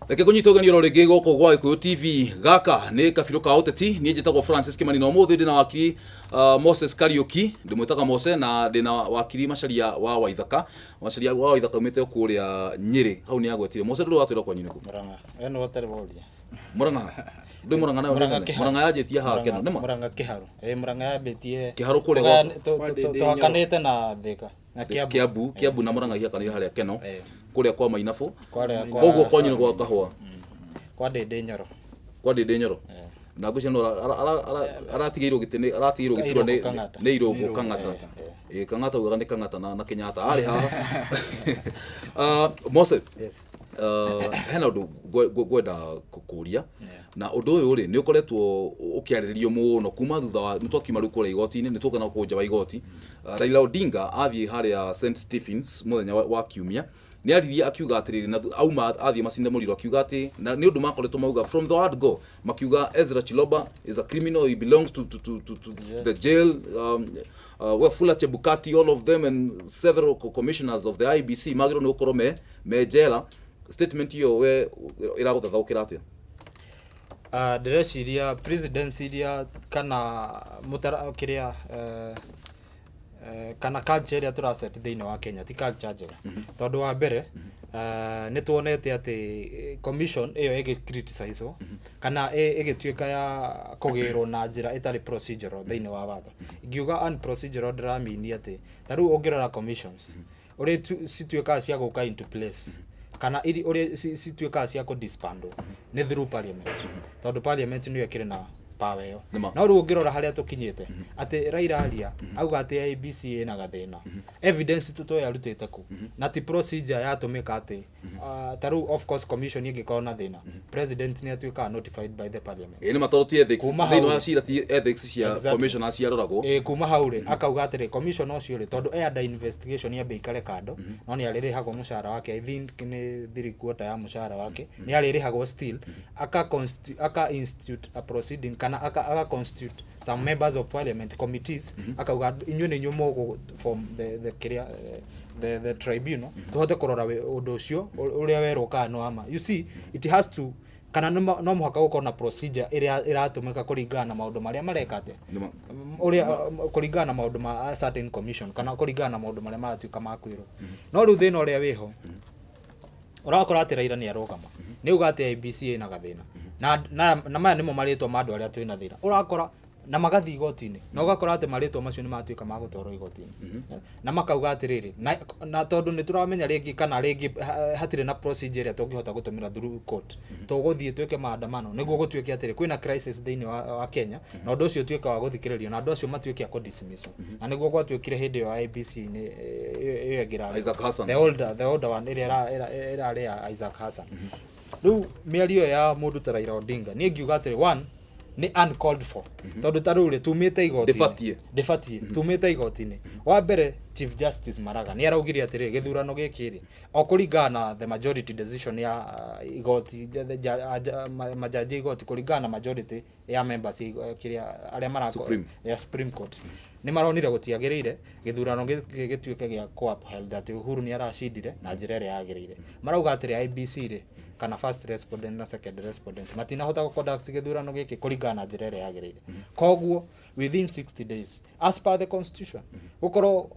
Reke ngũnyite ũgeni oro rĩngĩ gũkũ gwa Gĩkũyũ TV. Gaka nĩ kabirũ ka ũteti. Niĩ njĩtagwo Francis Kimani na ũmũthĩ ndĩna wakiri Moses Kariũki, ndĩmwĩtaga Mose, na ndĩna wakiri Macharia wa Waithaka. Macharia wa Waithaka umĩte o kũrĩa Nyĩrĩ, hau nĩ agwetire. Mose, ndũrĩ watwĩra kwanyu nĩkũ? Murang'a. We nĩwe ũtarĩ woria. Murang'a. Ndũĩ Murang'a nayo nĩ Murang'a nene? Kĩharu. Murang'a yanjĩtie haha Keno, nĩma? Murang'a Kĩharu. Ĩĩ Murang'a yambĩtie Kĩharu kũrĩa gwakwa. Kwa Ndĩndĩ Nyoro. Tũhakanĩte na Thĩka. Na Kiambu. Kiambu, Kiambu na Murang'a ihakanĩire harĩa Keno, kũrĩa kwa Mainabũ. Kwarĩa kwa Koguo kwanyu nĩ gwa kahũa. Kwa Ndĩndĩ Nyoro. Kwa Ndĩndĩ Nyoro. Na ngwĩciria no aratigĩirwo gĩtĩ nĩ aratigĩirwo gĩturwa nĩ Irũngũ Kang'ata. nĩ Irũngũ Kang'ata. Ĩĩ Kang'ata ugaga nĩ Kang'ata na Kenyatta arĩ haha. Ah, Mose. Yes. Hena ũndũ ngwenda kũria na ũndũ ũyũ rĩ nĩ ũkoretwo ũkĩarĩrĩrio mũno kuma thutha wa nĩ twakiuma rĩu kũrĩa igoti-inĩ, nĩ tuoka na kũu nja wa igoti. Raila Odinga athiĩ harĩa St Stephens mũthenya wa kiumia nĩ aririe akiuga atĩrĩrĩ, na auma athiĩ macinde mũriro akiuga atĩ na nĩ ũndũ makoretwo mauga from the word go, makiuga Ezra Chiloba is a criminal, he belongs to the jail, Wafula Chebukati, all of them and several commissioners of the IEBC magĩrĩirwo nĩ gũkorwo me njera. Statement ĩyo we ĩragũthathaũkĩra atĩa? Ndĩreciria presidency iria kana mũtara kĩrĩa kana culture ĩrĩa tũraset thĩinĩ wa Kenya ti culture njega, tondũ wa mbere nĩ tuonete atĩ commission ĩyo ĩgĩ criticize kana ĩgĩtuĩka ya kũgĩrwo na njĩra ĩtarĩ procedural thĩinĩ wa watho. Ingiuga unprocedural ndĩramini atĩ ta rĩu ũngĩrora commissions ũrĩa cituĩkaga cia gũka into place kana ũrĩa cituĩkaga cia kũ-disbandwo nĩ through parliament, tondũ parliament nĩyo ĩkĩrĩ na power ĩyo. Nĩma. No rĩu ũngĩrora harĩa tũkinyĩte atĩ Raila aria auga atĩ IEBC ĩna gathĩna, evidence tũtoĩ arutĩte kũ na ti procedure yatũmĩka atĩ ta rĩu of course commission ĩngĩkorwo na thĩna, president nĩ atuĩkaga notified by the parliament. Ĩĩ nĩma, tondũ ti ethics Kuma thĩinĩ hau wa cira, ti ethics cia commissioners ciaroragwo. Ĩĩ, kuma hau rĩ akauga atĩrĩ commission ũcio rĩ, tondũ e under investigation, yambe ikare kando, no nĩ arĩrĩhagwo mũcara wake, I think nĩ 3/4 ya mũcara wake nĩ arĩrĩhagwo still, aka institute a proceeding kana aka constitute some members of parliament committees, akauga inyuĩ nĩ inyuĩ mũgũ form the kĩrĩa the tribunal tũhote kũrora ũndũ ũcio ũrĩa werwo kana nĩ wa ma. You see, it has to kana no mũhaka gũkorwo na procedure ĩrĩa ĩratũmĩka kũringana na maũndũ marĩa mareka atĩa. Nĩma. Ũrĩa kũringana na maũndũ ma a certain commission kana kũringana na maũndũ marĩa maratuĩka ma kwĩrwo. No rĩu thĩna ũrĩa wĩho, ũrakora atĩ Raila nĩ arũgama nĩ uga atĩ IEBC ĩna gathĩna na maya nĩmo marĩtwa ma andũ arĩa twĩna thĩna, ũrakora na magathiĩ igoti-inĩ na ũgakora atĩ marĩtwa macio nĩ matuĩka ma gũtwarwo igoti-inĩ na makauga atĩrĩrĩ, na tondũ nĩ tũramenya rĩngĩ kana rĩngĩ hatirĩ na procedure ĩrĩa tũngĩhota gũtũmĩra through court, tũgũthiĩ twĩke maandamano nĩguo gũtuĩke atĩrĩ kwĩna crisis thĩinĩ wa Kenya na ũndũ ũcio ũtuĩke wa gũthikĩrĩrio na andũ acio matuĩke a kũdismisswo. Na nĩguo gwatuĩkire hĩndĩ ĩyo IEBC nĩ ĩyo ĩngĩ ĩrarĩ Isaac Hassan. The older one ĩrĩa ĩrarĩ ya Isaac Hassan. Rĩu mĩario ĩyo ya mũndũ ta Raila Odinga, niĩ ngiuga atĩrĩ, one, nĩ uncalled for, tondũ ta rĩu rĩ tumĩte igoti-inĩ. Ndĩbatiĩ. Ndĩbatiĩ. Tumĩte igoti-inĩ. Wa mbere, Chief Justice Maraga nĩ araugire atĩrĩ gĩthurano gĩkĩ rĩ o kũringana na the majority decision ya igoti majaji a igoti, kũringana na majority ya members ya kĩrĩa arĩa marako Supreme. Ya Supreme Court, nĩ maronire gũtiagĩrĩire gĩthurano gĩkĩ gĩtuĩke gĩa kũ upheld atĩ Uhuru nĩ aracindire na njĩra ĩrĩa yagĩrĩire. Marauga atĩrĩ IEBC rĩ kana first respondent na second respondent matinahota gũ conduct gĩthurano gĩkĩ kũringana na njĩra ĩrĩa yagĩrĩire, koguo within 60 days as per the constitution gũkorwo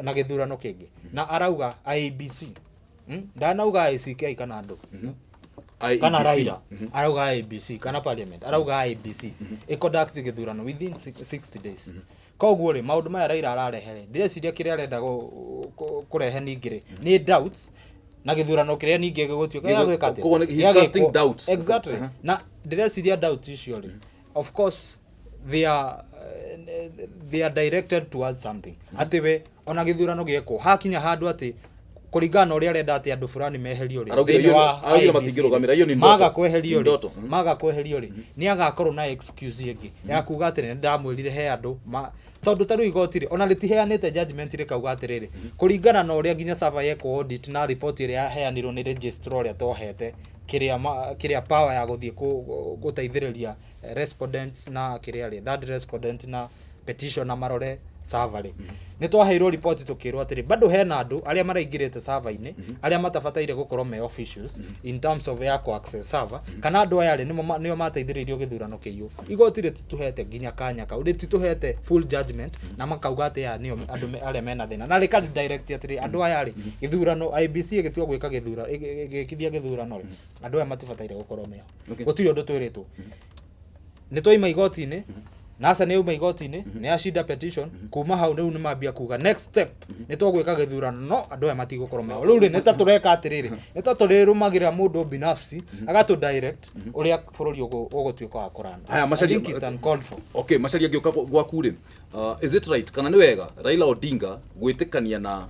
na gĩthurano kĩngĩ. Na arauga IEBC, Ndanauga ICK kana andũ kana IEBC. Raila arauga IEBC kana parliament, arauga IEBC ĩ-conduct gĩthurano within 60 days. Koguo rĩ maũndũ maya Raila ararehe rĩ, ndĩreciria kĩrĩa arenda kũrehe ningĩ rĩ nĩ doubts na gĩthurano kĩrĩa ningĩ gĩgũtuĩka Gĩgũ- gĩgwĩka atĩa? Koguo he's casting Gĩagĩkwo. doubts. Exactly. Na ndĩreciria doubt icio rĩ, of course they are directed towards something, atĩ we ona gĩthurano gĩekwo hakinya handũ atĩ kũringana na ũrĩa arenda atĩ andũ fulani meherio rĩ Araugire thĩinĩ wa araugire IEBC matingĩrũgamĩra, iyo nĩ ndoto. maga kweherio Ni rĩ ndoto. Maga kweherio rĩ, nĩ agakorwo na excuse ĩngĩ ya kuga atĩ nĩ ndamwĩrire he andũ ma tondũ ta rĩu igoti rĩ ona rĩtiheanĩte judgment rĩkauga atĩrĩrĩ kũringana na ũrĩa nginya server yekwo audit na report ĩrĩa yaheanirwo nĩ registrar ũrĩa twahete kĩrĩa kĩrĩa power ya gũthiĩ gũteithĩrĩria respondents na kĩrĩa rĩ third respondent na petition na marore. server rĩ, nĩ twaheirwo report tũkĩrwo atĩrĩ, bado hena andũ arĩa maraingĩrĩte server-inĩ arĩa matabataire gũkorwo me officials in terms of ya ku access server, kana andũ aya rĩ, nĩo mateithĩrĩirio gĩthurano kĩiyũ. Igoti rĩtitũhete nginya kanya kau, rĩtitũhete full judgment na makauga atĩ aya nĩo andũ arĩa mena thĩna, na rĩka direct atĩrĩ, andũ aya rĩ, gĩthurano IEBC ĩgĩtua gwĩka gĩthurano, ĩgĩkithia gĩthurano rĩ, andũ aya matibataire gũkorwo meho. Gũtirĩ ũndũ twĩrĩtwo. Nĩ twaima igoti-inĩ, NASA nĩ yauma igoti-inĩ, nĩ yacinda petition. Kuma hau rĩu nĩ mambia kuga next step nĩ tũgwĩka gĩthurano, no andũ aya matigũkorwo meho. Rĩu rĩ, nĩ ta tũreka atĩrĩrĩ, nĩ ta tũrĩrũmagĩrĩra mũndũ binafsi agatũ direct ũrĩa bũrũri ũgũtuĩka wa kũrana. Haya, Macharia. I think it's uncalled for. Okay, Macharia, ngĩũka gwaku rĩ, is it right kana nĩ wega Raila Odinga gwĩtĩkania na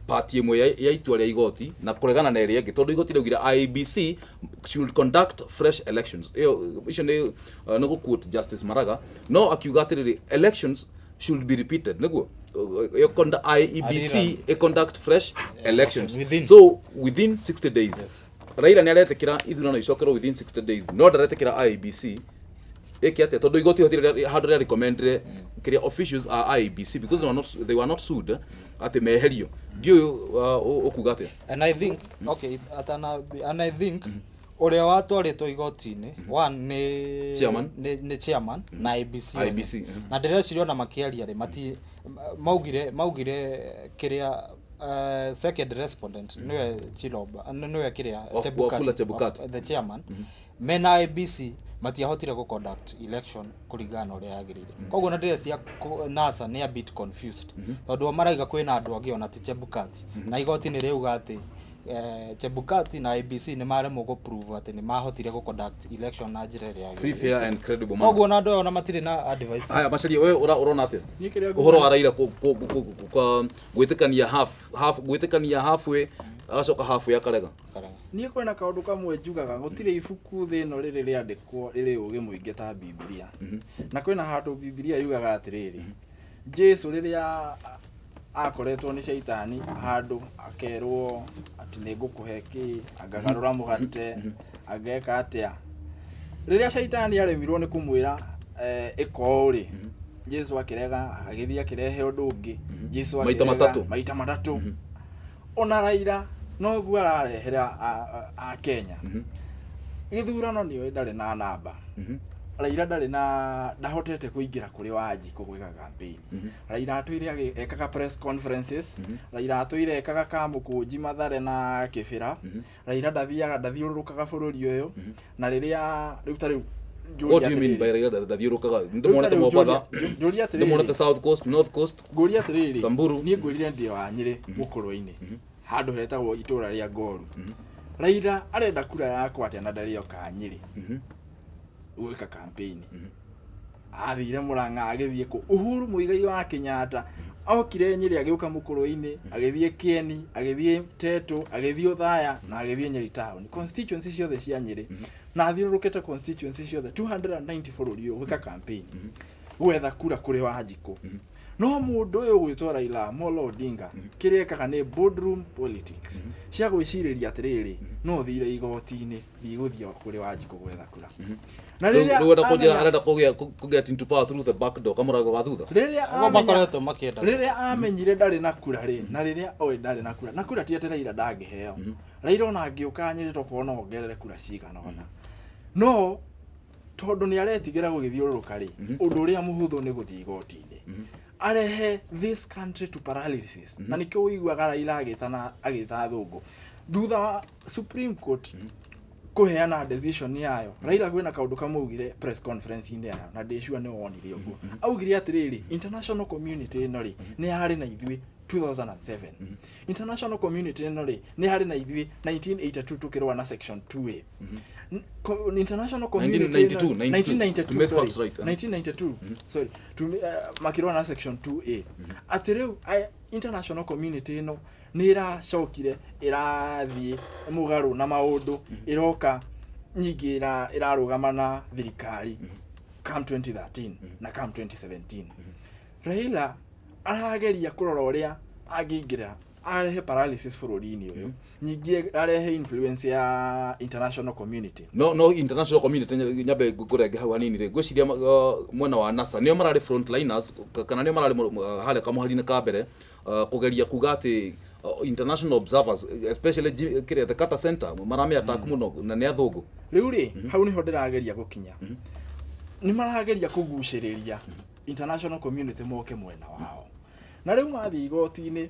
party ĩmwe ya itua rĩa igoti na kũregana na ĩrĩa ĩngĩ, tondũ igoti rĩaugire IEBC should conduct fresh elections? Ĩyo icio nĩ gũ-quote Justice Maraga, no akiuga atĩrĩrĩ, elections should be repeated nĩguo IEBC Arira. ĩ conduct fresh elections so within 60 days. Raila nĩ aretĩkĩra ithurano icokerwo within 60 days, no ndaretĩkĩra IEBC ĩke atĩa, tondũ igoti hatirĩ handũ rĩa recommendire kĩrĩa officials a IEBC, because they were not sued, atĩ meherio. Ndiũĩ ũkuga atĩa. And I think, okay, atana, and I think ũrĩa watwarĩtwo igoti-inĩ one nĩ Chairman. Nĩ chairman na IEBC one. IEBC. Na ndĩreciria ona makĩaria rĩ, mati maugire kĩrĩa second respondent nĩwe Chiloba, nĩwe kĩrĩa Wafula Chebukati. The chairman mena IEBC matiahotire gũ conduct election kũringana na ũrĩa yagĩrĩire. Koguo na ndĩreciria NASA nĩ a bit confused, tondũ o maraiga kwĩna andũ angĩ ona ti Chebukati, na igoti nĩ rĩuga atĩ Chebukati na IEBC nĩ maremwo gũ prove atĩ nĩ mahotire gũ conduct election na njĩra ĩrĩa Free, yagĩrĩire. fair and credible manner. Koguo na andũ aya ona matirĩ na advice. Haya, Macharia, we ũrona atĩa Niĩ kĩrĩa ũhoro wa Raila gwĩtĩkania half half, gwĩtĩkania halfway, agacoka halfway akarega? Karega. Niĩ kwĩna kaũndũ kamwe njugaga, gũtirĩ ibuku thĩ ĩno rĩrĩ rĩandĩkwo rĩrĩ ũgĩ mũingĩ ta Bibilia. Na kwĩna handũ Bibilia yugaga atĩrĩrĩ, Jesu rĩrĩa akoretwo nĩ caitani handũ akerwo atĩ nĩ ngũkũhe kĩ, angagarũra mũgate, angeka atĩa, rĩrĩa caitani aremirwo nĩ kũmwĩra ĩka ũũ rĩ, Jesu akĩrega, agĩthiĩ akĩrehe ũndũ ũngĩ. Jesu Maita akĩrega, matatũ. Maita matatũ. Ona Raila noguo ararehera a Kenya gĩthurano. Nĩoĩ ndarĩ na namba. Raila ndarĩ na, ndahotete kũingĩra kũrĩ Wanjikũ gwĩka campaign. Raila atũire ekaga press conferences. Raila atũire ekaga Kamũkũnji, Mathare na Kĩbĩra. Raila ndathiaga, ndathiũrũrũkaga bũrũri ũyũ. Na rĩrĩa rĩu ta rĩu njũrie What do you mean atĩrĩrĩ. by Raila ndathiũrũkaga? Rĩu ta Ndĩmuonete rĩu Mombatha, njũrie atĩrĩrĩ. ndĩmuonete South Coast, North Coast. Ngũria atĩrĩrĩ. Samburu. Niĩ ngwĩrire ndĩ wa Nyĩrĩ mũkũrũ-inĩ, handũ hetagwo itũra rĩa Ngoru. Raila arenda kura yakwa atĩa na ndarĩ oka Nyĩrĩ gwĩka campaign? Athire Mũrang'a, agĩthiĩ kũ? Uhuru Muigai wa Kenyatta okire Nyĩrĩ, agĩũka mũkũrũ-inĩ, agĩthiĩ Kĩeni, agĩthiĩ Tetu, agĩthiĩ Othaya na agĩthiĩ Nyeri town, constituency ciothe cia Nyĩrĩ, na athiũrũrũkĩte constituency ciothe 290 bũrũri ũyũ gwĩka campaign, gwetha kura kũrĩ Wanjikũ. No mũndũ ũyũ ũgwĩtwo Raila Amolo Odinga, kĩrĩa ekaga nĩ boardroom politics cia gwĩcirĩria atĩrĩrĩ, no thire igoti-inĩ, ndigũthiĩ kũrĩ Wanjikũ gwetha kura. Na rĩu rĩu enda kũnjĩra arenda kũgĩa get into power through the back door, kamũrango ga thutha. Rĩrĩa Ũguo makoretwo makĩenda. Rĩrĩa amenyire ndarĩ na kura rĩ, na rĩrĩa oĩ ndarĩ na kura, na kura ti atĩ Raila ndangĩheo. Raila ona angĩũka Nyĩrĩ tokorwo no ongerere kura cigana ũna, no tondũ nĩ aretigĩra gũgĩthiũrũrũka rĩ, ũndũ ũrĩa mũhũthũ nĩ gũthiĩ igoti-inĩ arehe this country to paralysis. Na nĩkĩo ũiguaga Raila agĩtana, agĩta athũngũ thutha wa Supreme Court kũheana decision yayo. Raila kwĩna kaũndũ kamwe augire press conference-inĩ yayo, na ndĩ sure nĩ wonire ũguo. Augire atĩrĩrĩ, international community ĩno rĩ, nĩ yarĩ na ithuĩ 2007, international community ĩno rĩ, nĩ yarĩ na ithuĩ 1982 tũkĩrũa na section 2A. International community 1992, 1992. To make Sorry, facts right, eh. 1992, sorry, makĩrũa na section 2A, atĩ rĩu international community ĩno nĩ ĩracokire ĩrathiĩ mũgarũ na maũndũ, ĩroka nyingĩ ĩrarũgama na thirikari come 2013 na come 2017. Raila arageria kũrora ũrĩa angĩingĩra Arehe paralysis bũrũri-inĩ ũyũ, ningĩ arehe influence ya international community. No international community, nyambe ngũrenge hau hanini rĩ, ngwĩciria mwena wa NASA nĩo mararĩ frontliners kana nĩo mararĩ harĩa kamũhari-inĩ ka mbere kũgeria kuga atĩ international observers, especially kĩrĩa the Carter Center, maramĩ attack mũno na nĩ athũngũ. Rĩu rĩ, hau nĩho ndĩrageria gũkinya. Nĩ marageria kũgucĩrĩria international community moke mwena wao, na rĩu mathiĩ igoti-inĩ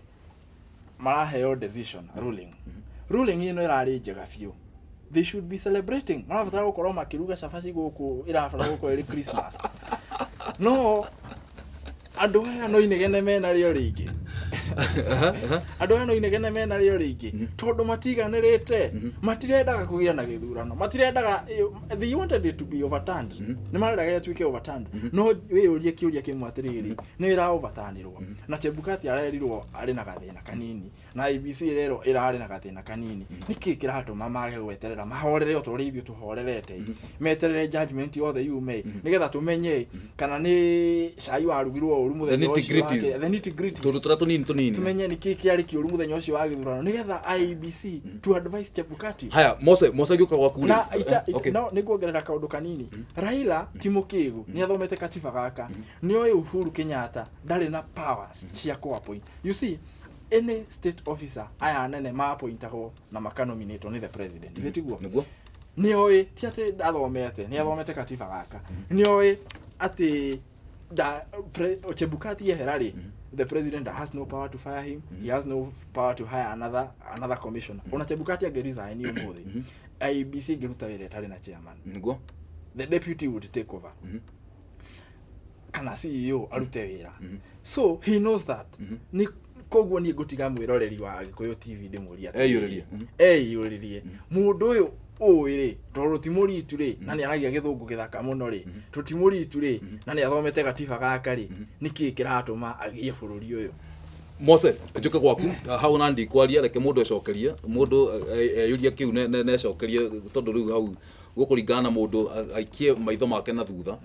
maraheo decision, ruling ĩno ĩrarĩ njega biũ. They should be celebrating. Marabatara gũkorwo makĩruga cabaci gũkũ, ĩrabatara gũkorwo ĩrĩ Christmas, no andũ aya no inegene mena rĩo rĩingĩ. Andũ aya no inegene mena rĩo rĩingĩ tondũ matiganĩrĩte, matirendaga kũgĩa na gĩthurano, matirendaga. They wanted it to be overturned. Nĩ marendaga ĩtuĩke overturned, no wĩyũrie kĩũria kĩmwe atĩrĩrĩ, nĩ ĩra overturnirwo na Chebukati arerirwo arĩ na gathĩna kanini, na IEBC ĩrerwo ĩrarĩ na gathĩna kanini. Nĩkĩ kĩratũma mage gweterera, mahorere o ta ũrĩa ithuĩ tũhorerete, meterere judgment yothe yume, nĩgetha tũmenye kana nĩ cai warugirwo ũru mũthenya ũcio nitty-gritties. The nitty-gritties. Tũndũ tũrĩa tũnini tũnini. Tumenye nĩ kĩĩ kĩarĩ kĩũru mũthenya ũcio wa gĩthurano, nĩgetha IEBC to advise Chebukati. Haya, Mose ngĩũka gwaku rĩ. Na ita, ita, Okay. no nĩnguongerera kaũndũ kanini. Raila ti mũkĩgu, nĩ athomete katiba gaka, nĩ oĩ Uhuru Kenyatta ndarĩ na powers cia kũ-appoint. You see, any state officer aya anene ma-appointagwo na makanominatwo nĩ the president, ithe tiguo? Nĩguo. Nĩ oĩ, ti atĩ ndathomete, nĩ athomete katiba gaka, nĩ oĩ atĩ Chebukati ehera rĩ, the president has no power to fire him, he has no power to hire another commissioner. Ona Chebukati angĩresign ũmũthĩ, IEBC ĩngĩruta wĩra ĩtarĩ na chairman. The deputy would take over kana CEO arute wĩra. So he knows that. Nĩ koguo niĩ ngũtiga mwĩroreri wa Gĩkũyũ TV ndĩmũrie atĩrĩrĩ, Eyũrĩrie. Eyũrĩrie, mũndũ ũyũ ũĩ rĩ, tondũ ti mũritu rĩ, na nĩ aragia gĩthũngũ gĩthaka mũno rĩ, tondũ ti mũritu rĩ, na nĩ athomete gatiba gaka rĩ, nĩkĩ kĩratũma agie bũrũri ũyũ? Mose, njuke gwaku hau na ndikwaria, reke mũndũ ecokerie, mũndũ eyũrie kĩu necokerie, tondũ rĩu hau gũkũringana na mũndũ aikie maitho make na thutha.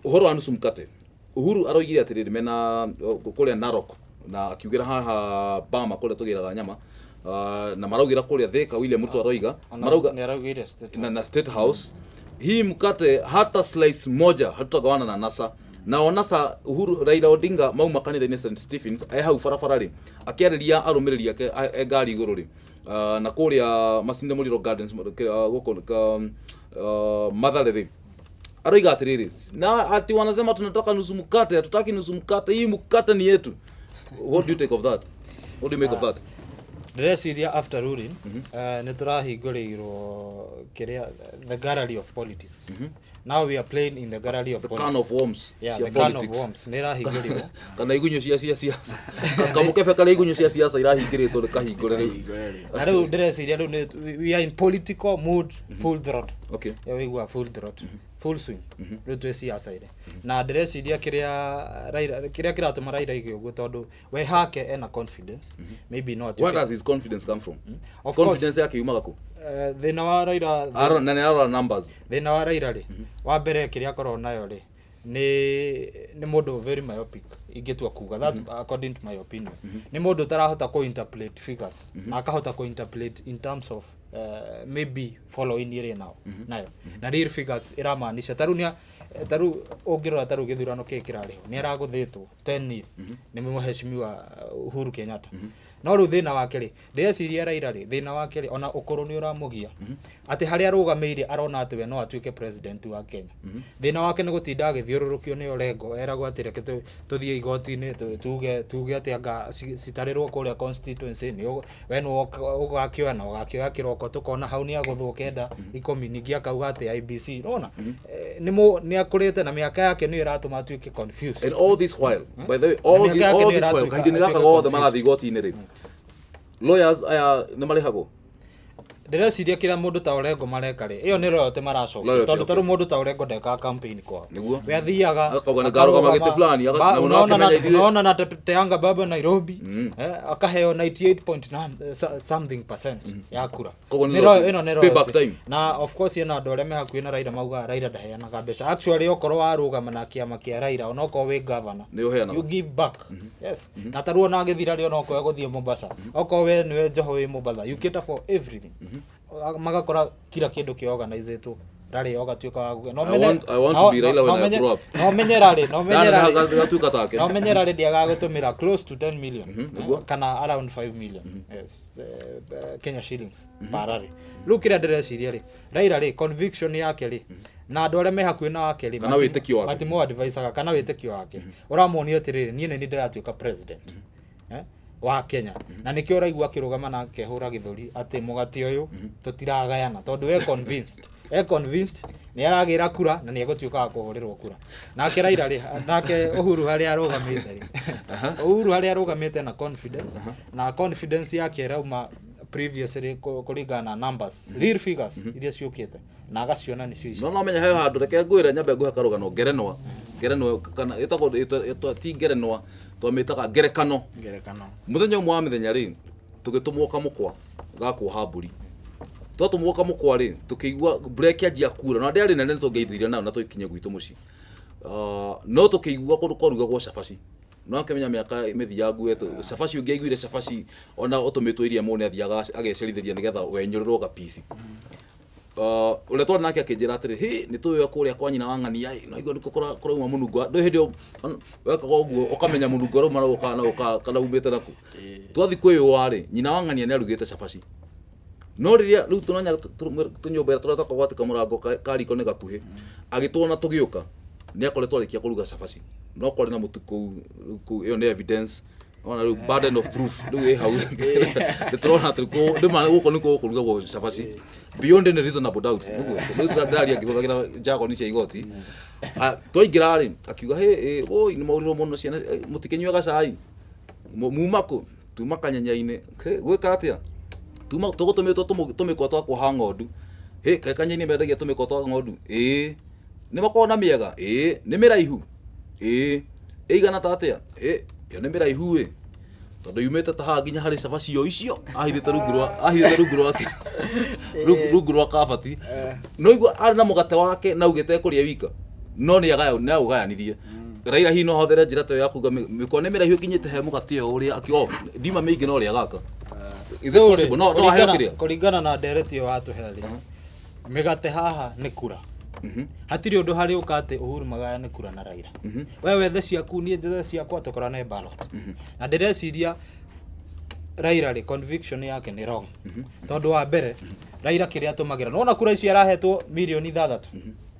Ũhoro wa nusu mkate, Uhuru aroigire atĩrĩrĩ, mena kũrĩa Narok na akiugĩra haha Bama kũrĩa tũgĩraga nyama, na maraugĩra kũrĩa Thika, William Ruto aroiga marauga nĩ araugire state na State House, hii mkate hata slice moja hatutagawana na NASA. Nao NASA, Uhuru, Raila Odinga mauma kanitha-inĩ St Stephens, e hau barabara rĩ, akĩarĩria arũmĩrĩri ake e ngari igũrũ rĩ, na kũrĩa Masinde Muliro Gardens, gũkũ Mathare rĩ, aroiga atĩrĩrĩ, na ati wanasema tunataka nusu mkate, hatutaki nusu mkate, hii mkate ni yetu. What do you take of that? What do you make of that? Ndĩreciria after ruling nĩ tũrahingũrĩirwo kĩrĩa, the gallery of politics. Now we are playing in the gallery of The politics. can of worms Yeah, cia the can of politics. worms nĩ ĩrahingũrirwo. Kana igunyũ cia siasa, kamũkebe karĩa igunyũ cia siasa irahingĩrĩtwo nĩ kahingũre rĩu. Na rĩu ndĩreciria rĩu we are in political mood, full throttle. Wĩigua full throttle, full swing. Rĩu twĩ ciaca-inĩ, na ndĩreciria kĩrĩa Raila, kĩrĩa kĩratũma Raila aige ũguo, tondũ we hake ena confidence maybe no Where atuĩke does his confidence come from? Of Confidence yake yumaga kũ? Thĩna wa Raila Arora na nĩ arora numbers. Thĩna wa Raila rĩ, wa mbere kĩrĩa akoragwo nayo rĩ, nĩ mũndũ very myopic, ingĩtua kuga. That's according to my opinion. Nĩ mũndũ ũtarahota kũ interpolate figures na akahota kũ interpolate in terms of maybe following ĩrĩa nao nayo na real figures ĩramaanisha. Tarĩu nĩ tarĩu ũngĩrora tarĩu gĩthurano kĩrĩ kĩrarĩho, nĩ aragũthĩtwo 10 nil nĩ mheshimiwa Uhuru Kenyatta. No rĩu thĩna wake rĩ, ndĩreciria Raila rĩ, thĩna wake rĩ, ona ũkũrũ nĩ ũramũgia, atĩ harĩa arũgamĩire arona atĩ we no atuĩke president wa Kenya. Thĩna wake nĩ gũtinda agĩthiũrũrũkio nĩ Orengo, eragwo atĩ reke tũthiĩ igoti-inĩ, tuge atĩ anga citarĩrwo kũrĩa constituency nĩ we nĩ ũgakĩoya na ũgakĩoya kĩroko, tũkona hau nĩ agũthwo kenda ikũmi, ningĩ akauga atĩ IEBC nona nĩ akũrĩte na mĩaka yake nĩyo ĩratũma atuĩke confused. And all this while, by the way, all, mĩaka yake all nĩyo this while, ĩratuĩka kahinda-inĩ gaka atuĩke gothe confused. marathiĩ igoti-inĩ rĩ, lawyers aya nĩ marĩhagwo. Ndĩreciria kĩrĩa mũndũ ta Orengo mareka rĩ, ĩyo nĩ royalty maracokia. Loyalty, Tondũ okay. tarĩu mũndũ ta Orengo ndekaga campaign kwao. Nĩguo. We athiaga Akauga nĩ ngarũgama gĩtĩ fulani, Ba- na unaona akĩmenya na- ithuĩ- unaona na teanga baba Nairobi, akaheo 98 point something percent ya kura. Koguo nĩ Nĩ loyalty. ĩno nĩ It's payback royalty. time. Na of course ena andũ arĩa me hakuhĩ na Raila maugaga Raila ndaheanaga mbeca. Actually okorwo warũgama na kĩama kĩa Raila onokorwo wĩ governor, Nĩ ũheanaga. you give back. Yes. Na tarĩu ona agĩthira rĩ, onokorwo egũthiĩ Mombasa, okorwo we nĩwe Joho wĩ Mombasa, you cater for everything. Magakora kila kĩndũ kĩorganizĩtwo rarĩ ũgatuĩka wa no I want to be Raila when I grow up. No menye rarĩ, no menye Nana rarĩ, gatuĩka take. no menye rarĩ ndiagaga gũtũmĩra close to 10 million, Nĩguo. kana around 5 million, yes, Kenya shillings per rally. Rĩu kĩrĩa ndĩreciria rĩ, Raila rĩ, conviction yake rĩ, na andũ arĩa me hakuhĩ na wake rĩ, Kana wĩtĩkio wake. matimũ advisaga kana wĩtĩkio wake ũramuonia atĩrĩrĩ, niĩ nĩ niĩ ndĩratuĩka president wa Kenya, na nĩkĩo ũraigua akĩrũgama na akehũra gĩthũri atĩ mũgate ũyũ tũtiragayana, tondũ e convinced nĩ aragĩra kura na nĩ egũtuĩka wa kũhũrĩrwo kura. Nake Raila rĩ, nake Uhuru harĩa arũgamĩte rĩ, Uhuru harĩa arũgamĩte na confidence, na confidence yake ĩrauma previously kũringana na numbers, real figures iria ciũkĩte na agaciona nĩcio ici. No menya he handũ, reke ngwĩre, nyambe ngũhe karũgano, ngerenwa kana ĩtagwo ti ngerenwa, twamĩtaga ngerekano. Ngerekano. Mũthenya ũmwe wa mĩthenya rĩ, tũgĩtũmwo kamũkwa ga kuoha mbũri. Twatũmwo kamũkwa rĩ, tũkĩigua mbura ĩkĩanjia kura na ndĩarĩ nene tũngĩaithire nayo na tũkinye gwitũ mũciĩ. No tũkĩigua kũndũ kwarugagwo cabaci, no akĩmenya mĩaka mĩthiangu yetu cabaci, ũngĩaiguire cabaci ona ũtũmĩtwo iria mũndũ nĩathiaga agecerithĩria nĩgetha wenyũrĩrwo gapici. Ũrĩa twarĩ nake akĩnjĩra atĩrĩ, hĩ, nĩ tũĩ kũrĩa kwa nyina wa ng'ania ĩ, no igua nĩkuo kũrauma mũnungo ndũĩ hĩndĩ ĩyo wekaga ũguo ũkamenya mũnungo ũrauma na kana ũka kana umĩte naku. Twathi kwĩyũa rĩ, nyina wa ng'ania nĩ arugĩte cabaci, no rĩrĩa rĩu tũnonya tũnyũmba ĩrĩa tũrĩa twakagwatĩka mũrango ka riko nĩ gakuhĩ, agĩtwona tũgĩũka nĩ akoretwo arĩkia kũruga cabaci, no kwarĩ na mũtu kũu. Rĩu kũu ĩyo nĩ evidence ona rĩu burden of proof rĩu ĩ hau, nĩ tũrona atĩ nĩma gũkũ nĩkuo gũkũrugagwo cabaci beyond any reasonable doubt. Nĩguo rĩu ndĩraria ngĩhũthagĩra jargon cia igoti. Ah, twaingĩra rĩ, akiuga hĩ, ĩ, oi, nĩ maũrirwo mũno ciana, mũtikĩnyue gacai. Muma kũ? Tuma kanyenya-inĩ. Hĩ, gwĩka atĩa? Tuma tũgũtũmĩtwo tũmĩkwa twa kuoha ng'ondu. Hĩ, kaĩ kanyenya-inĩ mendagia tũmĩkwa twa ng'ondu? Ĩĩ. Nĩ makoragwo na mĩega? Ĩĩ. Nĩ mĩraihu? Ĩĩ. Ĩigana ta atĩa? Ĩ, ĩyo nĩ mĩraihu ĩ, tondũ yumĩte ta haha nginya harĩ cabaci o icio ahithĩte rungu rwa kabati. No igua arĩ na mũgate wake na augĩte ekũrĩa wika, no nĩ aũgayanirie. Raila hihi no ahũthĩre njĩra ta ĩyo ya kuga mĩkwa nĩ mĩraihu ĩkinyĩte he mũgate ũyũ ũrĩa oh, ndima mĩingĩ no ũrĩa gaka. Is it possible? No aheo kĩrĩa? Kũringana na ndereti ĩyo watũhe rĩ, mĩgate haha nĩ kura. Hatirĩ ũndũ harĩ ũka atĩ Uhuru magayane kura na Raila. We wethe ciaku, niĩ njethe ciakwa, tũkorane ballot. Na ndĩreciria Raila rĩ, conviction yake nĩ wrong, tondũ wa mbere Raila kĩrĩa atũmagĩra, nĩwona kura icio arahetwo mirioni 6,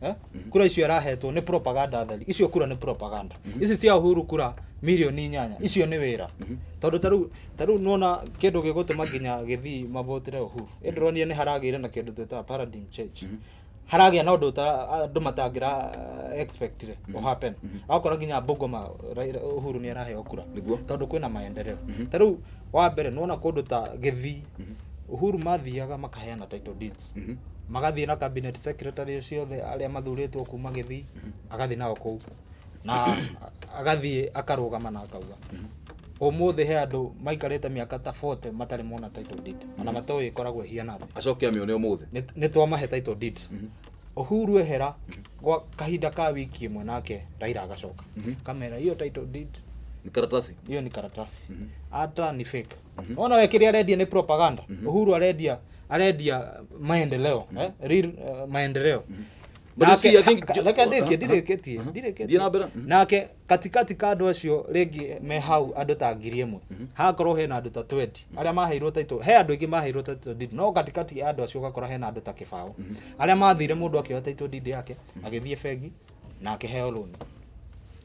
eh? Kura icio arahetwo nĩ propaganda theri. Icio kura nĩ propaganda. Ici cia Uhuru kura mirioni 8 icio nĩ wĩra, tondũ tarĩu nĩwona kĩndũ gĩgũtũma nginya gĩthii mavotire Uhuru, ĩndĩronire nĩ haragĩire na kĩndũ twĩtaga paradigm change, haragĩa na ũndũ andũ matangĩra expectire mm happen. Agakora nginya Bungoma Uhuru nĩ araheo kura. Tondũ kwĩna maendeleo. Ta rĩu wa mbere nĩwona kũndũ ta Gĩthii Uhuru mathiaga makaheana title deeds, magathiĩ na cabinet secretary ciothe arĩa mathurĩtwo kuma Gĩthii, agathiĩ nao kũu na agathiĩ akarũgama na akauga ũmũthĩ he andũ maikarĩte mĩaka ta 40 matarĩ mona title deed ona matoĩ ĩkoragwo ĩhiana atĩa. Acoke amĩone ũmũthĩ. Nĩ twamahe title deed. Uhuru ehera gwa kahinda ka wiki ĩmwe, nake Raila agacoka kamera hiyo title deed Ni karatasi. Hiyo ni karatasi, hata ni fake. Ona we kĩrĩa arendia nĩ propaganda. Uhuru arendia maendeleo, real maendeleo. But you see, I think- Reke ndĩkie, ndirĩkĩtie, ndirĩkĩtie. Thiĩ na mbere. Nake katikati ka andũ acio rĩngĩ me hau andũ ta 1000, hakorwo hena andũ ta 20 arĩa maheirwo title, he andũ aingĩ maheirwo title deed, no katikati ya andũ acio ũgakora hena andũ ta 20 arĩa mathire, mũndũ akĩoya title deed yake agĩthiĩ bengi na akĩheo loan.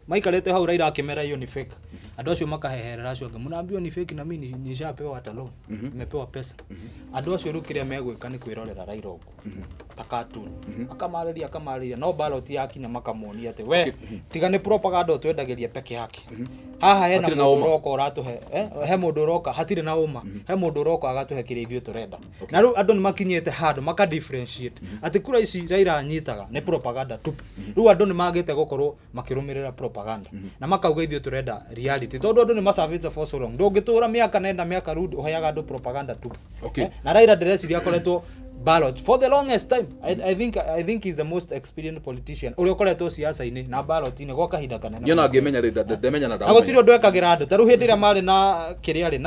Maikarĩte hau Raila akĩmera hiyo ni fake. Andũ acio makaheherera acio angĩ, mnaambiwa ni fake, na mimi nishapewa hata loan, nimepewa pesa. Andũ acio rĩu kĩrĩa megwĩka nĩ kwĩrorera Raila ũguo ta cartoon, akamarĩria akamarĩria, no ballot yakinya makamuonia atĩ we tiga nĩ propaganda ũtwendagĩria peke yake. Haha hena Hatirĩ na mũndũ ũma. ũroka ũratũhe, he mũndũ ũroka, hatirĩ na ũma, he mũndũ ũroka agatũhe kĩrĩa ithuĩ tũrenda. Na rĩu andũ nĩ makinyĩte handũ maka differentiate atĩ kura ici Raila anyitaga nĩ propaganda tu. Rĩu andũ nĩ magĩte gũkorwo makĩrũmĩrĩra propaganda na makauga ithuĩ tũrenda reality, tondũ andũ nĩ macavĩte for so long. Ndũngĩtũra mĩaka nenda mĩaka rudi ũheaga andũ propaganda tu. Na Raila ndĩreciria akoretwo ballot for the longest time. I think he's the most experienced politician ũrĩa ũkoretwo siasa-inĩ na ballot-inĩ gwa kahinda kanene. Niĩ ona ngĩmenya rĩ, ndemenya na Na gũtirĩ ũndũ ekagĩra andũ. Ta rĩu hĩndĩ ĩrĩa marĩ na kĩrĩa rĩ,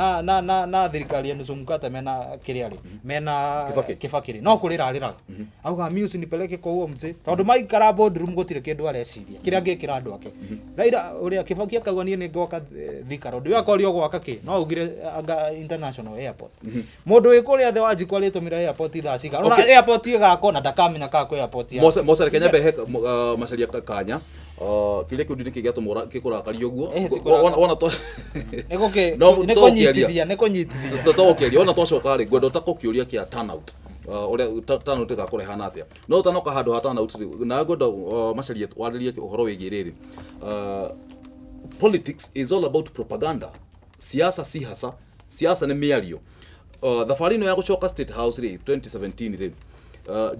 na thirikari ya nusu mkate, mena kĩrĩa rĩ, mena Kibaki. Kibaki rĩ, no kũrĩra arĩraga auga, "Mi usinipeleke kwa huo mzee," tondũ maikara boardroom gũtirĩ kĩndũ areciria kĩrĩa angĩkĩra andũ ake. Raila ũrĩa Kibaki akauga, "Niĩ nĩ ngwaka Thika Road," we akorio gwaka kĩ, no augire anga international airport. Mũndũ wĩ kũrĩa thĩ wa njiko arĩtũmĩra airport thaa cigana? Ona airport ĩgakwo na ndakamenya kana kwĩ airport ya Mose Mose, reke nyambe he Macharia kanya. Kĩrĩa kĩu nĩkĩ gĩatũma gĩkũrakaria ũguo? Eh, ti Wona to nĩ gũkĩ No, nĩ to ũkĩaria. kũnyitithia, nĩ kũnyitithia. To ũkĩaria, wona twacoka rĩ, ngwenda ũtakũkĩũria kĩa turnout, ũrĩa turnout ĩgakorwo ĩhana atĩa. No ũtanoka handũ ha turnout rĩ, na ngwenda Macharia warĩrie ũhoro wĩgiĩ rĩrĩ: politics is all about propaganda, siasa si hasa, siasa nĩ mĩario. Thabarĩ ĩno ya gũcoka State House rĩ, 2017 rĩ,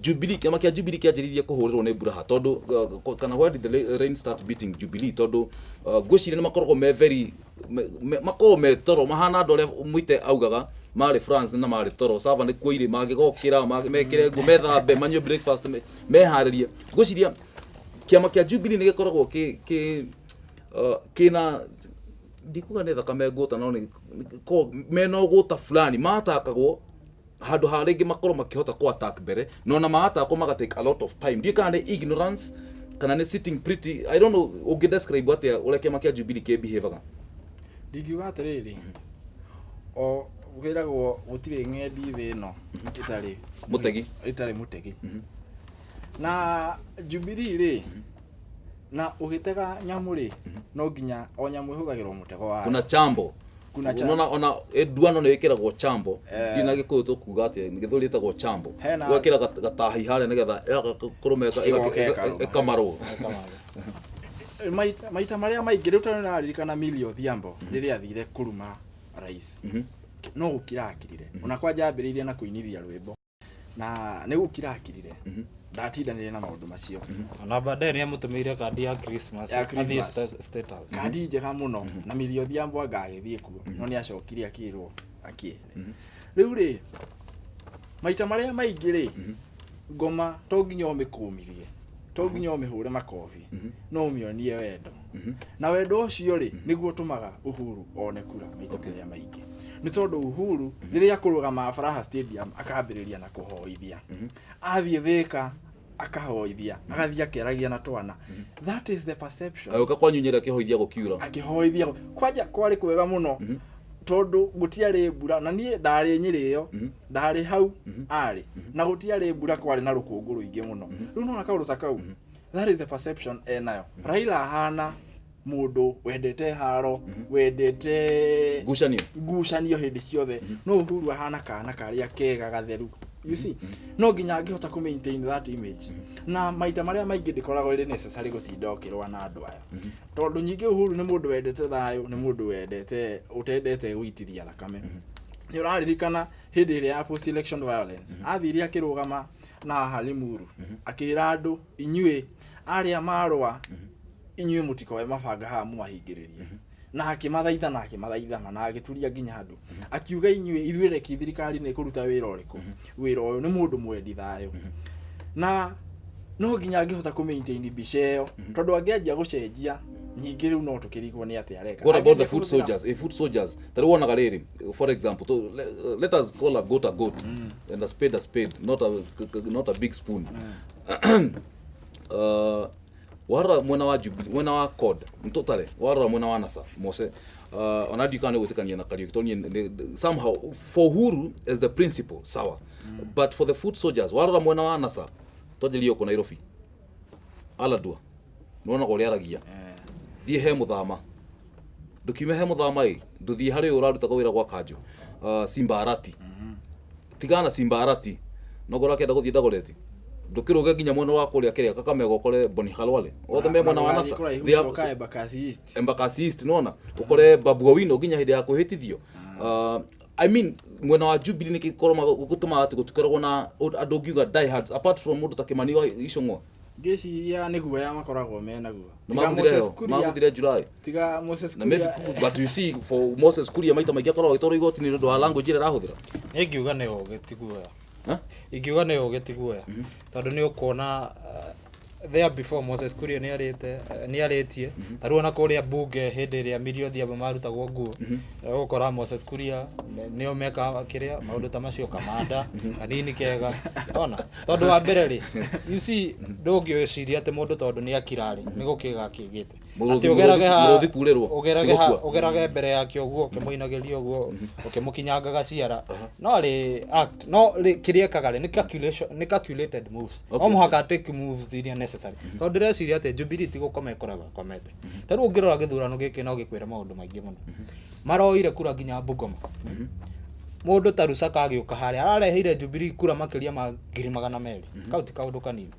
Jubilee, kĩama kĩa Jubilee kĩanjĩrĩirie kũhũrĩrwo nĩ mbura ha? Tondũ kana where did the rain start beating Jubilee? Tondũ ngwĩciria nĩ makoragwo me very makoragwo me toro, mahana andũ arĩa Mwite augaga marĩ France na marĩ toro sava nĩ kuoirĩ mangĩgokĩra mekĩre nguo, methambe, manyue breakfast, meharĩrie. Ngwĩciria kĩama kĩa Jubilee nĩ gĩkoragwo kĩ kĩna ndikuga nĩ thakame ngũta, no nĩ mena ũgũta fulani matakagwo handũ ha rĩngĩ makorwo makĩhota ku attack mbere, no ona maatakwo maga take a lot of time. Ndiũĩ kana nĩ ignorance kana nĩ sitting pretty, I don't know. Ũngĩ describe atĩa ũrĩa kĩama kĩa Jubilee kĩbehavaga? Ndingiuga atĩrĩrĩ, o kwĩragwo gũtirĩ ng'endi thĩ ĩno ĩtarĩ mũtegi. Ĩtarĩ mũtegi. Na Jubilee rĩ, na ũgĩtega nyamũ rĩ, no nginya o nyamũ ĩhũthagĩrwo mũtego wayo. Kuna chambo. Kuna chambo. Unaona ona nduano nĩ ĩkĩragwo chambo. Ndiũĩ na Gĩkũyũ tũkuga atĩa, Gĩthweri ĩtagwo chambo. Ũgekĩra gatahi harĩa nĩgetha kũrũma Ĩgoka ĩkarũma. Ĩkamarwo. Maita marĩa maingĩ rĩu tondũ nĩraririkana Millie Odhiambo rĩrĩa athire kũruma rais, no gũkira akirire. Ona kwanja ambĩrĩirie na kũinithia rwĩmbo na nĩ gũkira akirire, ndatindanĩire na maũndũ macio. Na baadaye nĩ amũtũmĩire kandi ya Christmas Ya athiĩ Christmas. State House. Kandi njega mũno, na Millie Odhiambo anga agĩthiĩ kuo, no nĩ acokire akĩrwo akĩehere. Rĩu rĩ, maita marĩa maingĩ rĩ, ngoma to nginya ũmĩkũmirie, to nginya ũmĩhũre makobi, no ũmĩonie wendo, na wendo ũcio rĩ nĩguo ũtũmaga Uhuru one kura maita marĩa maingĩ. Nĩ tondũ Uhuru rĩrĩa akũrũgama Furaha Stadium akambĩrĩria na kũhoithia, athiĩ Thĩka akahoithia, agathiĩ akĩaragia na twana. That is the perception. Agĩũka kwanyu Nyĩrĩ akĩhoithia gũkiura. Akĩhoithia kwanja kwarĩ kwega mũno tondũ gũtiarĩ mbura, na niĩ ndarĩ Nyĩrĩ ĩyo, ndarĩ hau arĩ, na gũtiarĩ mbura, kwarĩ na rũkũngũ rũingĩ mũno. Rĩu nona kaũndũ ta kau, that is the perception enayo. Raila ahana mũndũ wendete haro, wendete ngucanio. Ngucanio hĩndĩ ciothe. No Uhuru ahana kana karĩa kega gatheru. You see, no nginya angĩhota kũ maintain that image, na maita marĩa maingĩ ndĩkoragwo ĩrĩ necessary gũtinda ũkĩrũa na andũ aya, tondũ nyingĩ Uhuru nĩ mũndũ wendete thayũ, nĩ mũndũ wendete ũtendete gũitithia thakame. Nĩ ũraririkana hĩndĩ ĩrĩa ya post election violence athire akĩrũgama na haha Limuru akĩra andũ, "Inyuĩ arĩa marũa, inyuĩ mũtikoe mabanga haha mwahingĩrĩria," na akĩmathaitha na akĩmathaithana na agĩturia nginya andũ akiuga, "Inyuĩ, ithuĩ reki thirikari nĩ kũruta wĩra ũrĩkũ wĩra ũyũ." Nĩ mũndũ mwendi thayũ, na no nginya angĩhota kũ maintain mbica ĩyo, tondũ angĩanjia gũcenjia nyingĩ rĩu no tũkĩrigwo nĩ atĩa areka. What about the Angĩanjia foot kũhũthĩra- soldiers? Foot soldiers ta rĩu wonaga rĩrĩ, for example, let us call a goat a goat and a spade a spade, not a big spoon. Warora mwena wa Jubilee, mwena wa CORD mtotare, warora mwena wa NASA Mose, ona ndiũ kana nĩ gwĩtĩkania na Kariuki, tondũ niĩ somehow for Uhuru as the principal, sawa, but for the foot soldiers, warora mwena wa NASA, twanjĩrĩrie gũkũ Nairobi, Aladua nĩwonaga ũrĩa aragia, thiĩ he Mũthama. Ndũkiume he mũthama ĩ, ndũthiĩ harĩ ũyũ ũrarutaga wĩra gwa kanjũ, Simba Arati. Tigana na Simba Arati, nokorwo akĩenda gũthiĩ Dagoretti, ndũkĩrũge nginya mwena wa kũrĩa kĩrĩa Kakamega, ũkore Boni Khalwale, othe me mwena wa NASA. Kũraihu. Coka Embakasi East. Embakasi East, nĩwona ũkore Babu Owino nginya hĩndĩ ya kwĩhĩtithio. I mean, mwena wa Jubilee nĩ gĩkorwo gũtũmaga atĩ gũtikoragwo na andũ ũngiuga diehards apart from mũndũ ta Kimani wa Ichung'wa. Ngĩciria nĩ guoya makoragwo menaguo. Nĩ maguthire ho, maguthire July. Tiga Moses Na maybe Kuria. But you see, for Moses Kuria, maita maingĩ akoragwo agĩtwarwo igoti-inĩ nĩ ũndũ wa language ĩrĩa arahũthĩra. Niĩ ingiuga nĩ ũgĩ ti guoya. Huh? Ingiuga nĩ ũgĩ ti guoya, tondũ nĩ ũkuona there before Moses Kuria nĩ arĩte, nĩ arĩtie. Ta rĩu ona kũrĩa bunge, hĩndĩ ĩrĩa Millie Odhiambo marutagwo nguo, ũgũkora Moses Kuria nĩo meka kĩrĩa maũndũ ta macio, kamanda kanini kega ona. Tondũ wa mbere rĩ, you see, ndũngĩciria atĩ mũndũ tondũ nĩ akira rĩ, nĩ gũkĩga akĩgĩte. Mũrũthi. Atĩ ũgerage Mũrũthi kurĩrwo, ũgerage ti ha gũkua. Ũgerage mbere yake ũguo, ũkĩmũinagĩria ũguo, ũkĩmũkinyangaga ciara, no rĩ act no rĩ kĩrĩa ekaga rĩ, nĩ calculation, nĩ calculated moves. No mũhaka take moves iria necessary, tondũ ndĩreciria atĩ Jubilee ti gũkoma ĩkoragwo ĩkomete. Ta rĩu ũngĩrora gĩthurano gĩkĩ, no gĩkwĩre maũndũ maingĩ mũno. Maroire kura nginya Bungoma. Mũndũ ta Lusaka agĩũka harĩa arareheire Jubilee kura makĩria ma 200,000. Kau ti kaũndũ kanini.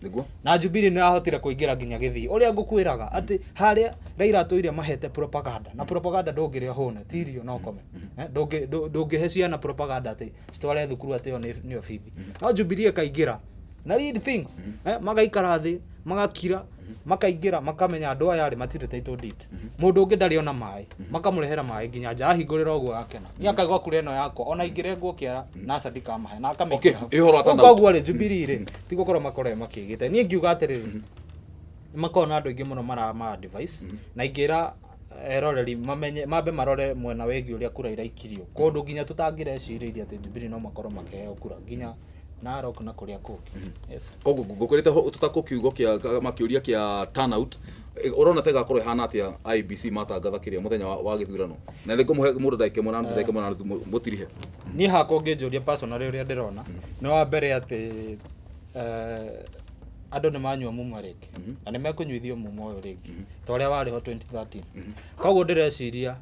Na Jubilee nĩ yahotire kũingĩra nginya gĩthii. Ũrĩa ngũkwĩraga atĩ harĩa Raila atũire mahete propaganda, na propaganda ndũngĩrĩa hũne, ti irio no kome. Ndũngĩhe ciana propaganda atĩ citware thukuru atĩ ĩyo nĩyo bithi. No Jubilee ĩkaingĩra na read things, magaikara thĩ, magakira, makaingĩra, makamenya andũ aya rĩ matirĩ title deed. Mũndũ ũngĩ ndarĩ ona maĩ, makamũrehera maĩ nginya nja, ahingũrĩra ũguo akena, niĩ akaigua kura ĩno yakwa ona ingĩrengwo kĩara NASA ndikamahe, na akamĩkĩra hau. Ĩ ũhoro wa turnout. Koguo rĩ, Jubilee rĩ, ti gũkorwo makoragwo makĩgĩte. Niĩ ngiuga atĩrĩrĩ, nĩ makoragwo na andũ aingĩ mũno marama advice, na ingĩra eroreri mamenye mambe marore mwena wĩgiĩ ũrĩa kura iraikirio kũndũ nginya tũtangĩrecirĩirie atĩ Jubilee no makorwo makĩheo kura nginya Narok na kũrĩa kũngĩ, yes. Koguo ngũkwĩrĩte tũtakũ kiugo kĩa makĩũria kĩa turnout, ũrona ta ĩgakorwo ĩhana atĩa IEBC matangatha kĩrĩa mũthenya wa gĩthurano? Na nĩ ngũmũhe mũndũ ndagĩka 1 na nuthu, ndagĩka 1 na nuthu mũtirihe. Niĩ hakwa ũngĩnjũria personally ũrĩa ndĩrona, nĩ wa mbere atĩ andũ nĩ manyua mumo rĩngĩ, na nĩ mekũnyuithio mumo ũyũ rĩngĩ ta ũrĩa warĩ ho 2013. Koguo ndĩreciria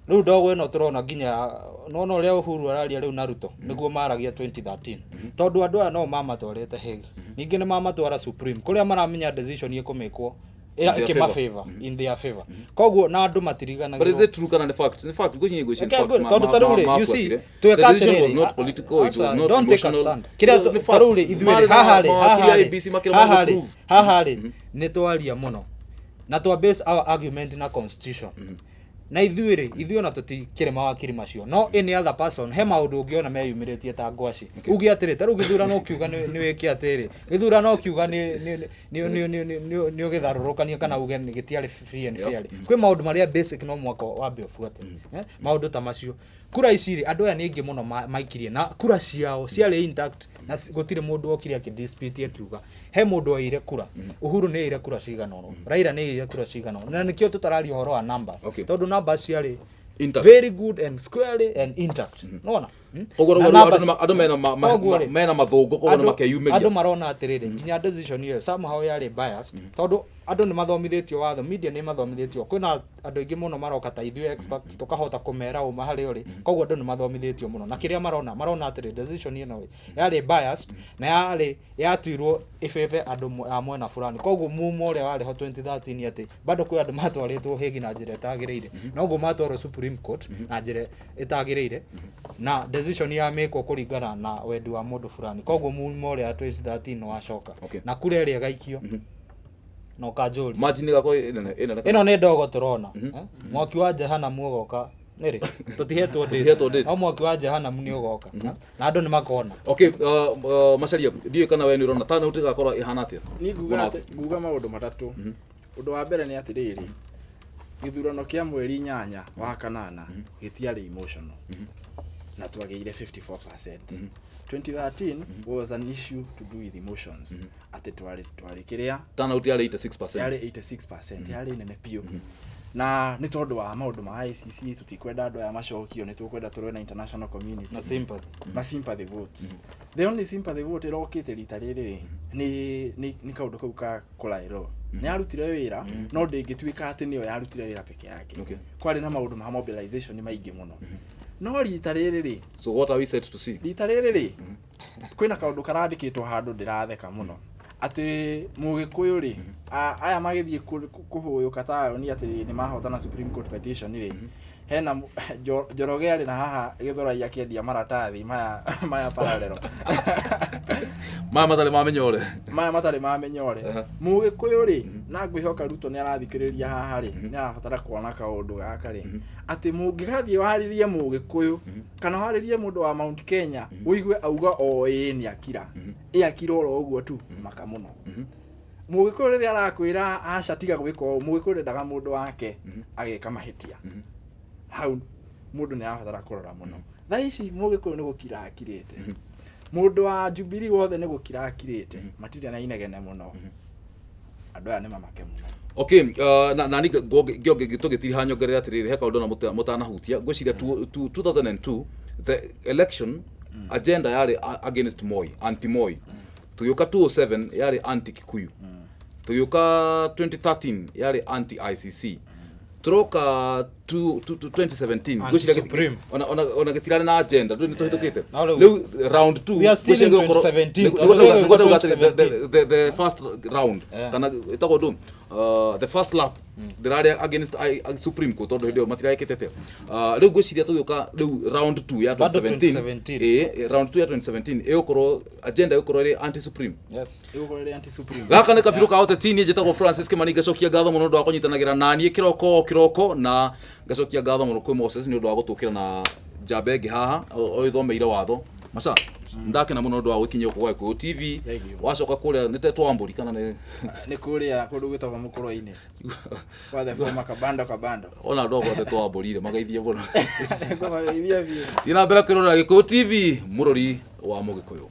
rĩu ndogo ĩno tũrona nginya nona ũrĩa Uhuru araria rĩu na Ruto nĩguo maragia 2013, tondũ andũ aya no mamatwarĩte Hague, ningĩ nĩ mamatwara Supreme kũrĩa maramenya decision ĩkũmĩkwo In their ĩkĩmafavor, in their favor. Koguo na andũ But is matiriganagĩrwo. it true kana nĩ fact? Nĩ fact, ngwĩciria nĩ Reke fact. ngwĩre, tondũ ta rĩu rĩ, you see, Mabuatire. tweka The decision was atĩrĩrĩ, not political, it was aca, not don't take a emotional. stand. Kĩrĩa Nĩ ta rĩu rĩ, facts. ithuĩ Marĩ rĩ, na haha rĩ, mawakiri haha a rĩ, IEBC makĩremwo haha rĩ, gũprove. haha rĩ, nĩ twaria mũno na twa base our argument na constitution, na ithuĩ rĩ, ithuĩ ona tũtikĩrĩ mawakiri macio, no any other person he maũndũ ũngĩona meyumĩrĩtie ta ngwaci, uge atĩrĩ, ta rĩu gĩthurano ũkiuga nĩ wĩke atĩrĩ, gĩthurano ũkiuga nĩ ũgĩtharũrũkania kana uge nĩ gĩtiarĩ free and fair rĩ, kwĩ maũndũ marĩa basic no mwaka wambe ũbuate. Maũndũ ta macio, kura ici rĩ, andũ aya nĩ aingĩ mũno maikirie na kura ciao ciarĩ intact, na gũtirĩ mũndũ okire akĩdispute akiuga he mũndũ oire kura. Uhuru nĩ oire kura cigana ũna, Raila nĩ oire kura cigana ũna, na nĩkĩo tũtararia ũhoro wa numbers, tondũ numbers ciarĩ Intact. very good and squarely and intact, nona. Koguo Na rĩu andũ koguo rĩ, mena mathũngũ, koguo nĩ makeyumĩria. Andũ marona atĩrĩrĩ, nginya decision ĩyo somehow yarĩ biased, tondũ andũ nĩ mathomithĩtio watho, media nĩ mathomithĩtio, kwĩna andũ aingĩ mũno maroka ta ithuĩ expert tũkahota kũmera ũma harĩa ũrĩ. Koguo andũ nĩ mathomithĩtio mũno, na kĩrĩa marona atĩrĩ, decision ĩno ĩ, yarĩ biased na yarĩ yatuirwo ĩbebe andũ a mwena fulani. Koguo mumo ũrĩa warĩ ho 2013 atĩ bado kwĩ andũ matwarĩtwo Hague na njĩra ĩtagĩrĩire, noguo matwarwo Supreme Court na njĩra ĩtagĩrĩire, na decision yamĩkwo kũringana na wendi wa mũndũ fulani. Koguo mumo ũrĩa wa 2013 nĩ wacoka na kura ĩrĩa ĩgaikio na ũkanjũria. Margin ĩgakorwo ĩnene ĩnene. Ĩno nĩ ndogo tũrona, eh? Mwaki wa jehanamu ũgoka nĩrĩ? Tũtihetwo Tũtihetwo date. Date. No mwaki wa jehanamu nĩ ũgoka na andũ nĩ makona. Okay, Macharia, ndiũĩ kana we nĩ ũrona turnout ĩgakorwo ĩhana atĩa? Niĩ nguga nguga maũndũ matatũ. Ũndũ wa mbere nĩ atĩrĩrĩ, gĩthurano kĩa mweri 8 wa kanana gĩtiarĩ emotional na twagĩire 54%. 2013 was an issue to do with emotions, atĩ twarĩ kĩrĩa Turnout yarĩ 86%. Yarĩ 86%, yarĩ nene biũ, na nĩ tondũ wa maũndũ ma ICC, tũtikwenda andũ aya macokio, nĩ tũkwenda tũrũe na international community. Na sympathy. Na sympathy votes. The only sympathy vote ĩrokĩte rita rĩrĩ rĩ, nĩ kaũndũ kau ka kũraĩrwo. Nĩ yarutire wĩra, no ndĩngĩtuĩka atĩ nĩyo yarutire wĩra peke yake. Kwarĩ na maũndũ ma mobilization maingĩ mũno, no rita rĩrĩ rĩ, So what are we set to see? Rita rĩrĩ rĩ, kwĩna kaũndũ karandĩkĩtwo handũ ndĩratheka mũno, atĩ Mũgĩkũyũ rĩ, aya magĩthiĩ kũhũyũka taũni atĩ nĩ mahotana Supreme Court petition rĩ, hena Njoroge arĩ na haha Gĩthũrai akĩendia maratathi maya parallel. Maya matarĩ mamenyore. Maya matarĩ mamenyore. Mũgĩkũyũ rĩ, na ngwĩhoka Ruto nĩ arathikĩrĩria haha rĩ, nĩ arabatara kuona kaũndũ gaka rĩ, atĩ mũngĩgathiĩ warĩrie Mũgĩkũyũ kana warĩrie mũndũ wa Mount Kenya, ũigue auga o ĩĩ nĩ akira, ĩ akira oro ũguo tu, maka mũno. Mũgĩkũyũ rĩrĩa arakwĩra aca, tiga gwĩka ũũ, Mũgĩkũyũ ndendaga mũndũ wake agĩka mahĩtia. Hau mũndũ nĩ arabatara kũrora mũno. Thaa ici Mũgĩkũyũ nĩ gũkira akirĩte, mũndũ wa Jubilee wothe nĩ gũkira akirĩte, matirĩ na inegene mũno. Andũ aya nĩ mamake mũno. Okay, na ni ngĩtũgĩtiriha nyongerere atĩrĩrĩ, he kaũndũ na mũtanahutia. Ngwĩciria 2002 the election agenda yarĩ against Moi, anti Moi. Tũgĩũka 207 yarĩ anti Kikuyu. Tũgĩũka 2013 yarĩ anti ICC. Tũroka 2017 ngwĩciria Anti-Supreme. ona gĩtirarĩ na agenda, ndũĩ nĩ tũhĩtũkĩte. No, rĩu- Rĩu round 2 We are still in 2017. 2017, the first round kana ĩtagwo ndũ, the first lap ndĩrarĩa against Supreme Court, tondũ hĩndĩ ĩyo matiraĩkĩte atĩa. Rĩu ngwĩciria tũgĩũka rĩu round 2 ya Bado 2017. 2017. Ĩ round 2 ya 2017 ĩgũkorwo agenda ĩgũkorwo ĩrĩ anti Supreme. Yes. Ĩgũkorwo ĩrĩ anti Supreme. Gaka nĩ kabirũ ka ũteti. Niĩ njĩtagwo Francis Kimani, ngacokia ngatho mũno ũndũ wa kũnyitanagĩra naniĩ kĩroko o kĩroko, na ngacokia ngatho mũno kwĩ Moses nĩ ũndũ wa gũtũkĩra na njamba ĩngĩ haha ũgĩthomeire watho. Maca ndakena mũno ũndũ wa gwĩkinyia gũkũ gwa Gĩkũyũ TV. Thank you. Wacoka kũrĩa nĩ tetwa mbũri kana nĩ Nĩ kũrĩa kũndũ gwĩtagwo Mũkũrwe-inĩ kwa the former Kabando Kabando. Ona andũ akwa tetwa mbũri rĩ mageithie mũno. Ngũmageithia biũ. Thiĩ na mbere kwĩrorera Gĩkũyũ TV, mũrori wa Mũgĩkũyũ.